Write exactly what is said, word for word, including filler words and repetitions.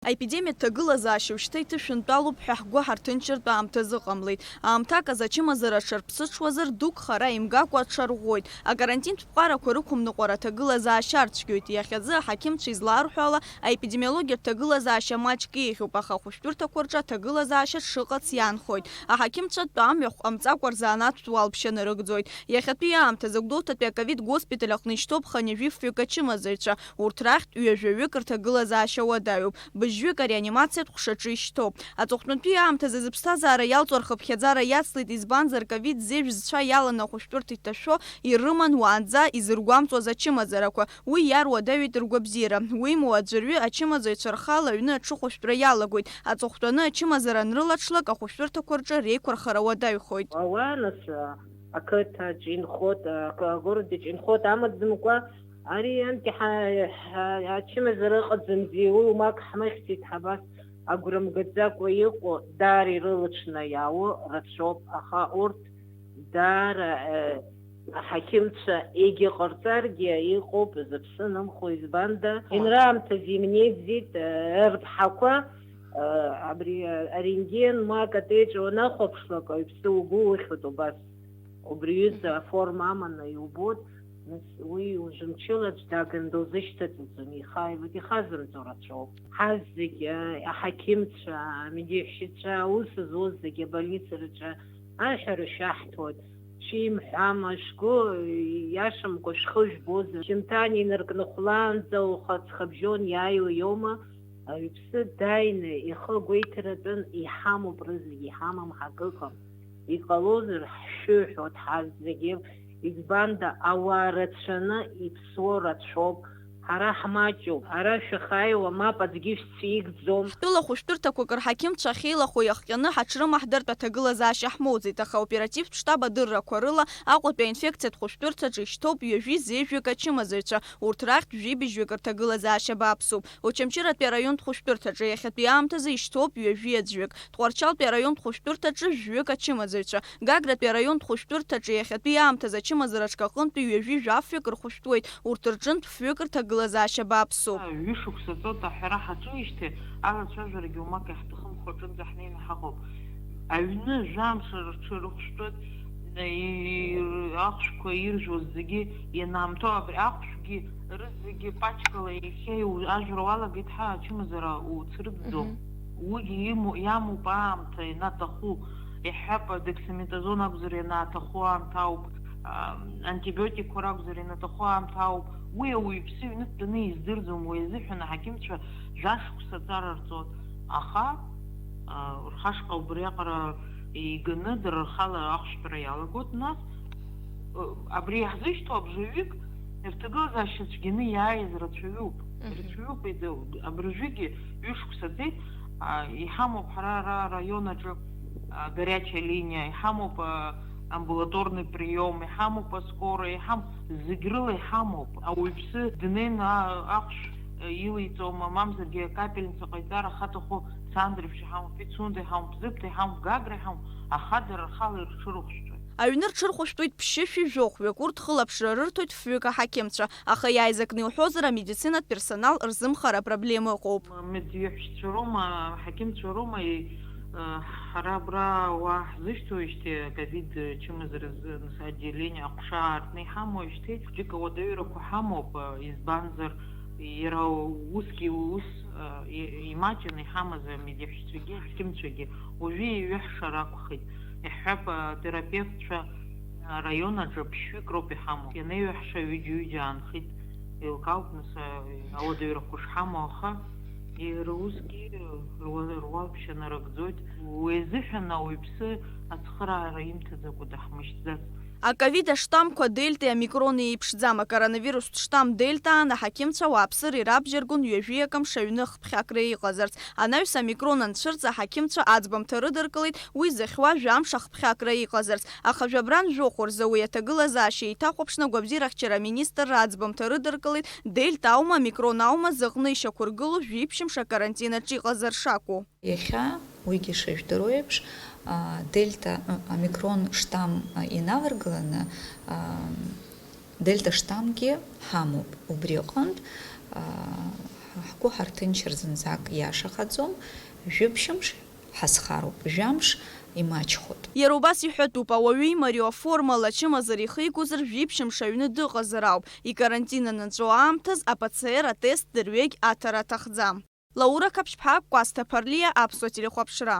Аепидемиатә ҭагылазаашьа ушьҭа иҭышәынтәалоуп ҳәа ҳгәы ҳарҭынчыртә аамҭазы ыҟамлеит. Аамҭак азы ачымазара аҽарԥсыҽуазар, дук хара имгакәа аҽарӷәӷәоит. Акарантинтә ԥҟарақәа рықәымныҟәара аҭагылазаашьа арцәгьоит. Иахьазы аҳақьымцәа излаарҳәо ала, аепидемиологиатә ҭагылазаашьа маҷк еиӷьуп, аха ахәышәтәырҭақәа рҿы аҭагылазаашьа шыҟац иаанхоит. Аҳақьымцәа тәамҩахә ҟамҵакәа рзанааҭтә уалԥшьа нарыгӡоит. Иахьатәи аамҭазы Гәдоуҭатәи аковид госпиталь аҟны ишьҭоуп хынҩажәи фҩык ачымазаҩцәа. Урҭ рахьтә ҩажәаҩык рҭагылазаашьа уадаҩуп. Быжьҩык ареанимациатә ҟәшаҿы ишьҭоуп. Аҵыхәтәантәи аамҭазы зыԥсҭазаара иалҵуа рхыԥхьаӡара иацлеит, избанзар, ковид зеижә зцәа иаланы ахәышәтәырҭа иҭашәо ирыман уаанӡа изыргәамҵуаз ачымазарақәа. Уи иаруадаҩит ргәабзиара. Уимоу, аӡәырҩы ачымазаҩцәа рхала аҩны аҽыхәышәтәра иалагоит. Аҵыхәтәаны ачымазара анрылаҽлак, ахәышәтәырҭақәа рҿы реиқәырхара уадаҩхоит. Ауаа нас, ақыҭаҿ инхоит, агородаҿ инхоит, амаӡамкәа, ари анкьа ҳа-, ҳа-, ачымазара ыҟаӡамзи, уи умак ҳмыхьӡеит, ҳабас агәра мгаӡакәа иҟоу даара ирылаҽны иаауа рацәоуп, аха урҭ даара, э, аҳақьымцәа егьыҟарҵаргьы иҟоуп, зыԥсы нымхо, избанда, инраамҭаз имнеиӡеит, э, рԥҳақәа, э, абри, э, арентген ма акатеиҿ уанахәаԥшлак, ауаҩԥсы угәы ухьуеит убас. Убри ҩыза аформа аманы иубоит, нас уи уажәы мчыла аӡә дагын дузышьҭаҵаӡом, ихааилак ихазымҵо рацәоуп. Ҳаззегьы, аҳақьымцәа, амедеиҳәшьацәа, аус зуаз зегьы абольницараҿы аҳәара шәаҳҭоит. Шәимҳәама, шәгәы иашамкәа шәхы жәбозар, шьымҭан инаркны хәлаанӡа ухаҵхабжьон иааиуа иоума? Ауаҩԥсы дааины ихы агәеиҭаратәын, иҳамоуп рызегь, иҳамам ҳәа акы ыҟам. Иҟалозар, ҳшәыҳәоит ҳазегьы, избанда, ауаа рацәаны иԥсуа рацәоуп, ҳара ҳмаҷуп, ара шәахааиуа мап аӡәгьы шәцәигӡом. Ҳтәыла хәышәтәырҭақәак рҳақьымцәа ахьеилахәу иахҟьаны ҳаҽрымаҳдартә аҭагылазаашьа ҳмоуӡеит, аха аоперативтә штаб адыррақәа рыла Аҟәатәи аинфекциатә хәышәтәырҭаҿы ишьҭоуп ҩажәи зеижәҩык ачымазаҩцәа, урҭ рахьтә жәибжьҩык рҭагылазаашьа бааԥсуп. Очамчыратәи араионтә хәышәтәырҭаҿы иахьатәи аамҭазы ишьҭоуп ҩажәи аӡәҩык. Тҟәарчалтәи араионтә хәышәтәырҭаҿы жәҩык ачымазаҩцәа, Гагратәи араионтә хәышәтәырҭаҿы иахьатәи аамҭазы ачымазара аҿкаҟынтәи ҩажәи жәафҩык рхәышәтәуеит, урҭ рҿынтә фҩык рҭагылазаашьа бааԥсуп. Ҩышықәса ҵоит аҳәара ҳаҿуижьҭеи, алацәажәарагьы умак иаҳҭахым, хәаҿынӡа ҳнеины ҳаҟоуп. Аҩны жәамш рҽырыхәшәтәуеит, и-, ахәшәқәа иржәуаз зегьы ианаамҭоу абри ахәшәгьы рызегьы пачкала иахьа иу-, ажәра уалагеит, ҳа ачымазара уцрыҵӡом. Мгм. Уигьы имоу, иамоуп аамҭа ианаҭаху, иҳәап, дексаметазон акәзар ианаҭаху аамҭа ауп, а, антибиотикқәа ракәзар ианаҭаху аамҭа ауп. Уи ауаҩԥсы иҩны дтәаны издырӡом, уи азыҳәан аҳақьымцәа жәашықәса аҵара рҵоит. Аха, а, рхашҟа убриаҟара иганы дара рхала ахәшәтәра иалагоит, нас, э, абри иаҳзышьҭоу абжаҩык рҭагылазаашьа цәгьаны иааиз рацәаҩуп. Мгм. Рацәаҩуп, ида-, абыржәгьы ҩышықәса ҵит, а, иҳамоуп ҳара ара араион аҿы, а, горячая линия, иҳамоуп, а, амбулаторный прием, иҳамоуп аскорая, иҳам-, зегь рыла иҳамоуп. Ауаҩԥсы днеины, а, ахәшә, а, илеиҵома, мамзаргьы акапельница ҟаиҵар ахаҭаху Цандрыԥшь иҳамоуп, Пицунда иҳамоуп, Зыԥҭа иҳамоуп, Гагра иҳамоуп, аха дара рхала ирҽырыхәшәтәуеит. Аҩны рҽырхәышәтәуеит ԥшьышәи жәохәҩык, урҭ хылаԥшра рырҭоит фҩык аҳақьымцәа, аха иааизакны иуҳәозар, амедицинатә персонал рзымхара апроблема ыҟоуп. Медеиҳәшьцәа роума, аҳақьымцәа роума, и-, э, ҳара абра уа ҳзышьҭоуижьҭеи, аковид чымазаразы, нас, отделение аҟәша аартны иҳамоуижьҭеи, хәҷык ауадаҩрақәа ҳамоуп, э, избанзар, иара усгьы ус, э, и-, имаҷын иҳамаз амедеиҳәшьцәагьы, аҳақьымцәагьы. Уажәы еиҩыҳша ракәхеит. Иаҳҳәап, атерапевтцәа араион аҿы ԥшьҩык роуп иҳамоу. Ианеиҩыҳша, ҩыџьа-ҩыџьа аанхеит. Еилкаауп, нас, а, ауадаҩрақәа шҳамоу, аха, и-, русгьы руа-, руалԥшьа нарыгӡоит. Уи азыҳәан ауаҩԥсы ацхыраара имҭаӡакәа даҳмышьҭӡац. Аковид аштаммқәа дельтеи омикрони еиԥшӡам. Акоронавирустә штамм дельтаан аҳақьымцәа ауааԥсыра ирабжьаргон ҩажәи акы мшы аҩны хыԥхьакра иҟазарц. Анаҩс омикрон анцәырҵ, аҳақьымцәа аӡбамҭа рыдыркылеит уи зыхьуа жәамш ахыԥхьакра иҟазарц. Аха жәабран жәохә рзы уи аҭагылазаашьа еиҭахәаԥшны агәабзиарахьчара аминистрра аӡбамҭа рыдыркылеит, дельта аума, омикрон аума, зыҟны ишьақәыргылоу жәиԥшьымш акарантин аҿы иҟазар шакәу. Иахьа, уигьы шыжәдыруа еиԥш, а, дельта, ы, омикрон штамм, а, инаваргыланы, а, дельта штаммгьы ҳамоуп. Убри аҟынтә, а, Ҳгәы ҳарҭынчыр зынӡак иашахаӡом, жәыбжьымш ҳазхароуп, жәамш имаҷхоит. Иара убас иҳәатәуп, ауаҩы имариоу аформала ачымазара ихигозар, жәиԥшьымш аҩны дыҟазар ауп, икарантин анаҵәо аамҭаз АПЦР атест дырҩегь аҭара аҭахӡам. Лаура Қаԥшьԥҳа, Кәасҭа Ԥарлиа, Аԥсуа телехәаԥшра.